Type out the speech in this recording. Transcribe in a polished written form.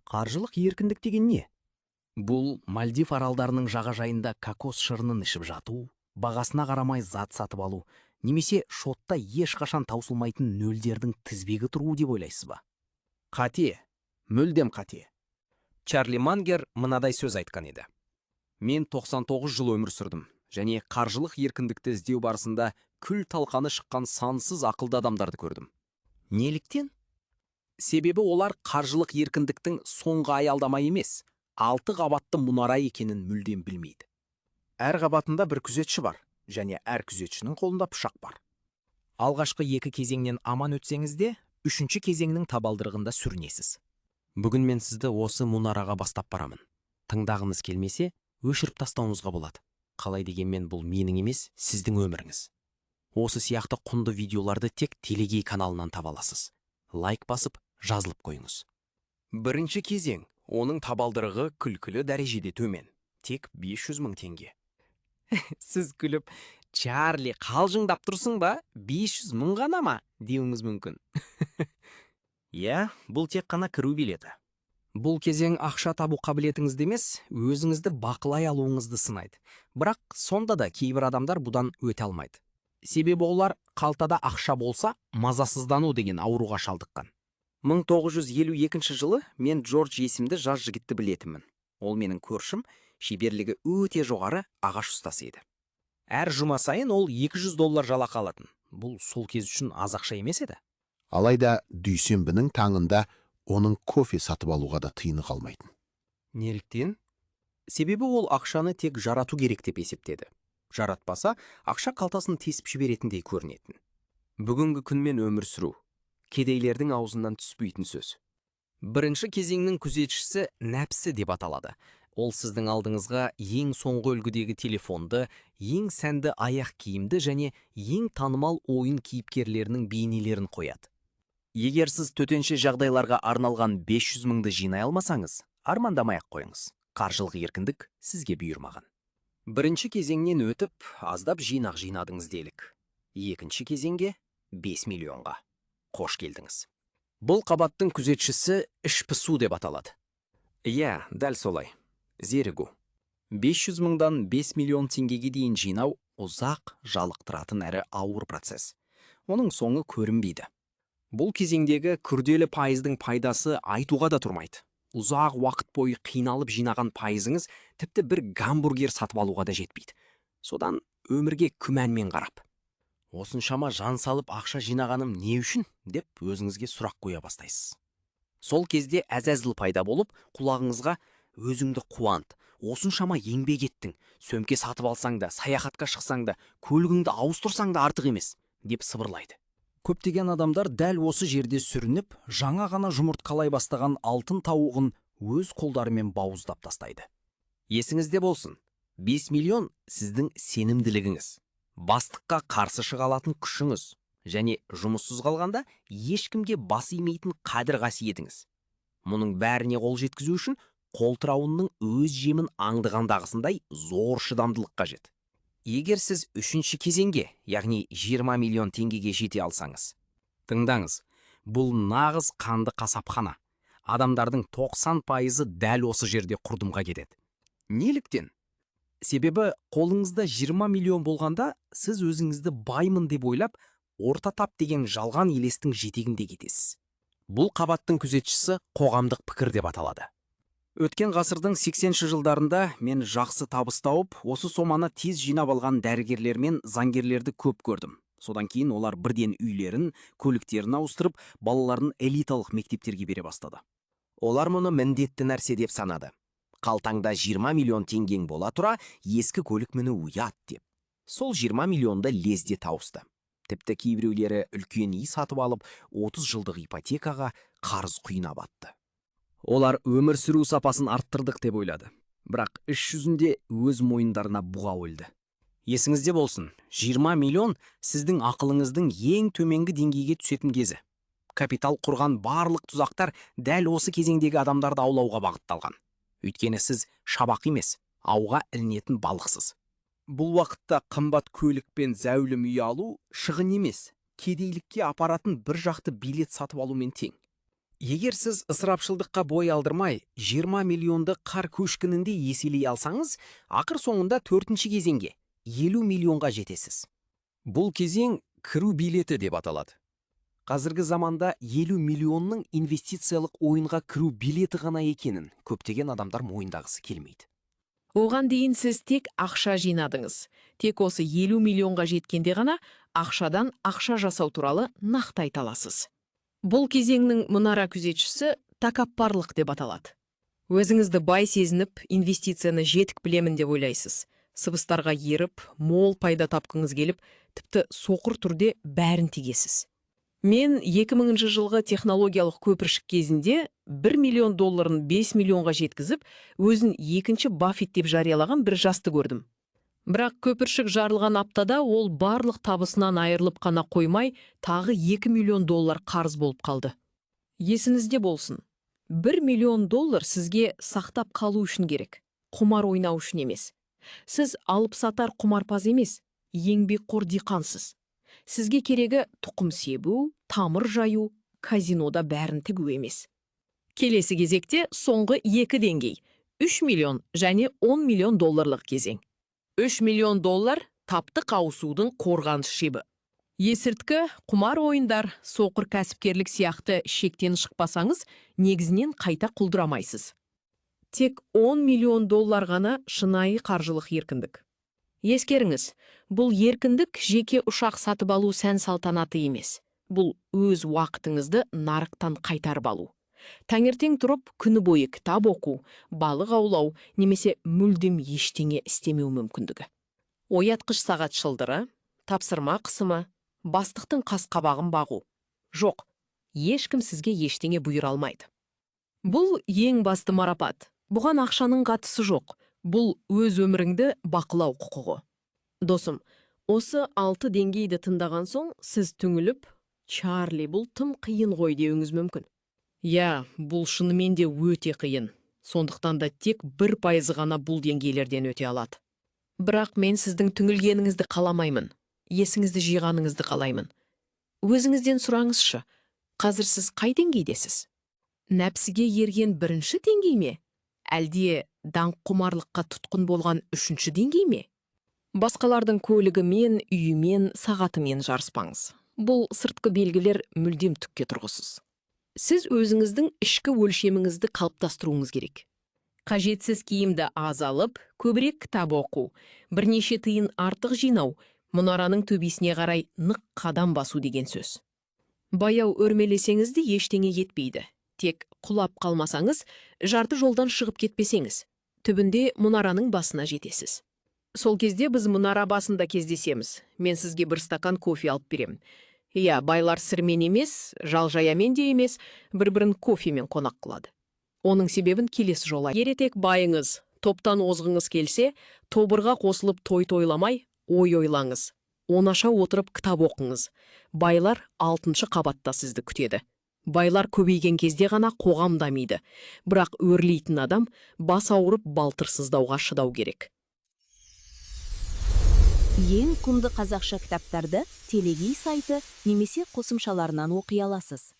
Қаржылық еркіндік деген не? Бұл Мальдив аралдарының жағажайында кокос шырынын ішіп жату, бағасына қарамай зат сатып алу немесе шотта ешқашан таусылмайтын нөлдердің тізбегі тұруы деп ойлайсыз ба? Қате, мүлдем қате. Чарли Мангер мынадай сөз айтқан еді: «Мен 99 жыл өмір сүрдім және қаржылық еркіндікті іздеу барысында күл талқаны шыққан сансыз ақылды адамдарды көрдім». Неліктен? Себебі олар қаржылық еркіндіктің соңғы аялдама емес, алты қабатты мұнара екенін мүлдем білмейді. Әр қабатында бір күзетші бар және әр күзетшінің қолында пышақ бар. Алғашқы екі кезеңнен аман өтсеңіз де, үшінші кезеңнің табалдырығында сүрінесіз. Бүгін мен сізді осы мұнараға бастап барамын. Тыңдағыңыз келмесе, өшіріп тастауыңызға болады. Қалай дегенмен, бұл менің емес, сіздің өміріңіз. Осы сияқты құнды видеоларды тек Телегей каналынан таба аласыз. Лайк басып, жазылып қойыңыз. Бірінші кезең, оның табалдырығы күлкілі дәрежеде төмен. Тек 500 мың теңге. Сіз күліп, «Чарли, қалжыңдап тұрсың ба? 500 мың ғана ма?» деуіңіз мүмкін. Иә, бұл тек қана кіру билеті. Бұл кезең ақша табу қабілетіңізді емес, өзіңізді бақылай алуыңызды сынайды. Бірақ сонда да кейбір адамдар бұдан өте алмайды. Себебі олар қалтада ақша болса, мазасыздану деген ауруға шалдыққан. 1952 жылы мен Джордж есімді жас жігітті білетінмін. Ол менің көршім, шеберлігі өте жоғары ағаш ұстасы еді. Әр жұма сайын ол 200 доллар жалақы алатын. Бұл сол кез үшін аз ақша емес еді. Алайда дүйсенбінің таңында оның кофе сатып алуға да тиыны қалмайтын. Неліктен? Себебі ол ақшаны тек жарату керек деп есептеді. Жаратпаса, ақша қалтасын тесіп жіберетіндей көрінетін. Бүгінгі күнмен өмір сүру кедейлердің аузынан түспейтін сөз. Бірінші кезеңнің күзетшісі нәпсі деп аталады. Ол сіздің алдыңызға ең соңғы үлгідегі телефонды, ең сәнді аяқ киімді және ең танымал ойын кейіпкерлерінің бейнелерін қояды. Егер сіз төтенше жағдайларға арналған 500 мыңды жинай алмасаңыз, армандамай ақ қойыңыз. Қаржылық еркіндік сізге бұйырмаған. Бірінші кезеңнен өтіп, аздап жинақ жинадыңыз делік. Екінші кезеңге, 5 миллионға, қош келдіңіз. Бұл қабаттың күзетшісі іш пысу деп аталады. Иә, дәл солай. Зерігу. 500 мыңдан 5 миллион теңгеге дейін жинау ұзақ, жалықтыратын әрі ауыр процесс. Оның соңы көрінбейді. Бұл кезеңдегі күрделі пайыздың пайдасы айтуға да тұрмайды. Ұзақ уақыт бойы қиналып жинаған пайызыңыз тіпті бір гамбургер сатып алуға да жетпейді. Содан өмірге күмәнмен қарап, «Осыншама жан салып ақша жинағаным не үшін?» деп өзіңізге сұрақ қоя бастайсыз. Сол кезде Әзәзіл пайда болып, құлағыңызға: «Өзіңді қуант, осыншама еңбек еттің, сөмке сатып алсаң да, саяхатқа шықсаң да, көлігіңді ауыстырсаң да артық емес», деп сыбырлайды. Көптеген адамдар дәл осы жерде сүрініп, жаңа ғана жұмыртқалай бастаған алтын тауығын өз қолдарымен бауыздап тастайды. Есіңізде болсын, 5 миллион сіздің сенімділігіңіз, бастыққа қарсы шыға алатын күшіңіз және жұмыссыз қалғанда ешкімге бас имейтін қадір қасиетіңіз. Мұның бәріне қол жеткізу үшін қолтырауынның өз жемін аңдығандағысындай зор шыдамдылық қажет. Егер сіз үшінші кезеңге, яғни 20 миллион теңгеге жете алсаңыз, тыңдаңыз, бұл нағыз қанды қасапхана. Адамдардың 90%-ы дәл осы жерде құрдымға кетеді. Неліктен? Себебі қолыңызда 20 миллион болғанда, сіз өзіңізді баймын деп ойлап, орта тап деген жалған елестің жетегінде кетесіз. Бұл қабаттың күзетшісі қоғамдық пікір деп аталады. Өткен ғасырдың 80 жылдарында мен жақсы табыс тауып, осы соманы тез жинап алған дәрігерлер мен заңгерлерді көп көрдім. Содан кейін олар бірден үйлерін, көліктерін ауыстырып, балаларын элиталық мектептерге бере бастады. Олар мұны міндетті нәрсе деп санады. Қалтаңда 20 миллион теңгең бола тұра, ескі көлік міну ұят деп. Сол 20 миллионды лезде тауысты. Тіпті кейбіреулері үлкен үй сатып алып, 30 жылдық ипотекаға қарыз құйына батты. Олар өмір сүру сапасын арттырдық деп ойлады. Бірақ іс жүзінде өз мойындарына бұғау ілді. Есіңізде болсын, 20 миллион сіздің ақылыңыздың ең төменгі деңгейге түсетін кезі. Капитал құрған барлық тұзақтар дәл осы кезеңдегі адамдарды аулауға бағытталған. Өйткені сіз шабақ емес, ауға ілінетін балықсыз. Бұл уақытта қымбат көлік пен зәулім үй алу шығын емес, кедейлікке апаратын бір жақты билет сатып алумен тең. Егер сіз ысырапшылдыққа бой алдырмай, 20 миллионды қар көшкініндей еселей алсаңыз, ақыр соңында төртінші кезеңге, 50 миллионға жетесіз. Бұл кезең кіру билеті деп аталады. Қазіргі заманда 50 миллионның инвестициялық ойынға кіру билеті ғана екенін көптеген адамдар мойындағысы келмейді. Оған дейін сіз тек ақша жинадыңыз. Тек осы 50 миллионға жеткенде ғана ақшадан ақша жасау туралы нақты айта аласыз. Бұл кезеңнің мұнара күзетшісі тәкаппарлық деп аталады. Өзіңізді бай сезініп, инвестицияны жетік білемін деп ойлайсыз. Сыбыстарға еріп, мол пайда тапқыңыз келіп, тіпті соқыр түрде бәрін тігесіз. Мен 2000 жылғы технологиялық көпіршік кезінде 1 миллион долларын 5 миллионға жеткізіп, өзін екінші Баффет деп жариялаған бір жасты көрдім. Бірақ көпіршік жарылған аптада ол барлық табысынан айырылып қана қоймай, тағы 2 миллион доллар қарыз болып қалды. Есіңізде болсын. 1 миллион доллар сізге сақтап қалу үшін керек, құмар ойнау үшін емес. Сіз алып сатар құмарпаз емес, еңбекқор диқансыз. Сізге керегі тұқым себу, тамыр жаю, казинода бәрін тігу емес. Келесі кезекте соңғы екі деңгей: 3 миллион және 10 миллион долларлық кезең. 3 миллион доллар – таптық ауысудың қорғаныс шебі. Есірткі, құмар ойындар, соқыр кәсіпкерлік сияқты шектен шықпасаңыз, негізінен қайта құлдырамайсыз. Тек 10 миллион доллар ғана шынайы қаржылық еркіндік. Ескеріңіз, бұл еркіндік жеке ұшақ сатып алу сән салтанаты емес. Бұл өз уақытыңызды нарықтан қайтарып алу. Таңертең тұрып, күні бойы кітап оқу, балық аулау немесе мүлдем ештеңе істемеу мүмкіндігі. Оятқыш сағат шылдыры, тапсырма қысымы, бастықтың қас қабағын бағу. Жоқ, ешкім сізге ештеңе бұйыра алмайды. Бұл ең басты марапат. Бұған ақшаның қатысы жоқ. Бұл өз өміріңді бақылау құқығы. Досым, осы алты деңгейді тыңдаған соң сіз түңіліп, «Чарли, бұл тым қиын ғой» деуіңіз мүмкін. Иә, бұл шынымен де өте қиын. Сондықтан да тек 1%-ы ғана бұл деңгейлерден өте алады. Бірақ мен сіздің түңілгеніңізді қаламаймын. Есіңізді жиғаныңызды қалаймын. Өзіңізден сұраңызшы, қазір сіз қай деңгейдесіз? Нәпсіге ерген бірінші деңгей ме? Әлде даңққұмарлыққа тұтқын болған үшінші деңгей ме? Басқалардың көлігімен, үйімен, сағатымен жарыспаңыз. Бұл сыртқы белгілер мүлдем түкке тұрғысыз. Сіз өзіңіздің ішкі өлшеміңізді қалыптастыруыңыз керек. Қажетсіз киімді аз алып, көбірек кітап оқу, бірнеше тиын артық жинау, мұнараның төбесіне қарай нық қадам басу деген сөз. Баяу өрмелесеңіз де ештеңе етпейді. Тек құлап қалмасаңыз, жарты жолдан шығып кетпесеңіз, түбінде мұнараның басына жетесіз. Сол кезде біз мұнара басында кездесеміз. Мен сізге бір стакан кофе алып беремін. Иә, байлар сырмен емес, жал-жаямен де емес, бір-бірін кофемен қонақ қылады. Оның себебін келесі жолы. Ертерек байыңыз, топтан озғыңыз келсе, тобырға қосылып той тойламай, ой ойлаңыз. Онаша отырып кітап оқыңыз. Байлар алтыншы қабатта сізді күтеді. Байлар көбейген кезде ғана қоғам дамиды. Бірақ өрлейтін адам бас ауырып балтыр сыздауға шыдау керек. Ең құнды қазақша кітаптарды Телегей сайты немесе қосымшаларынан оқи аласыз.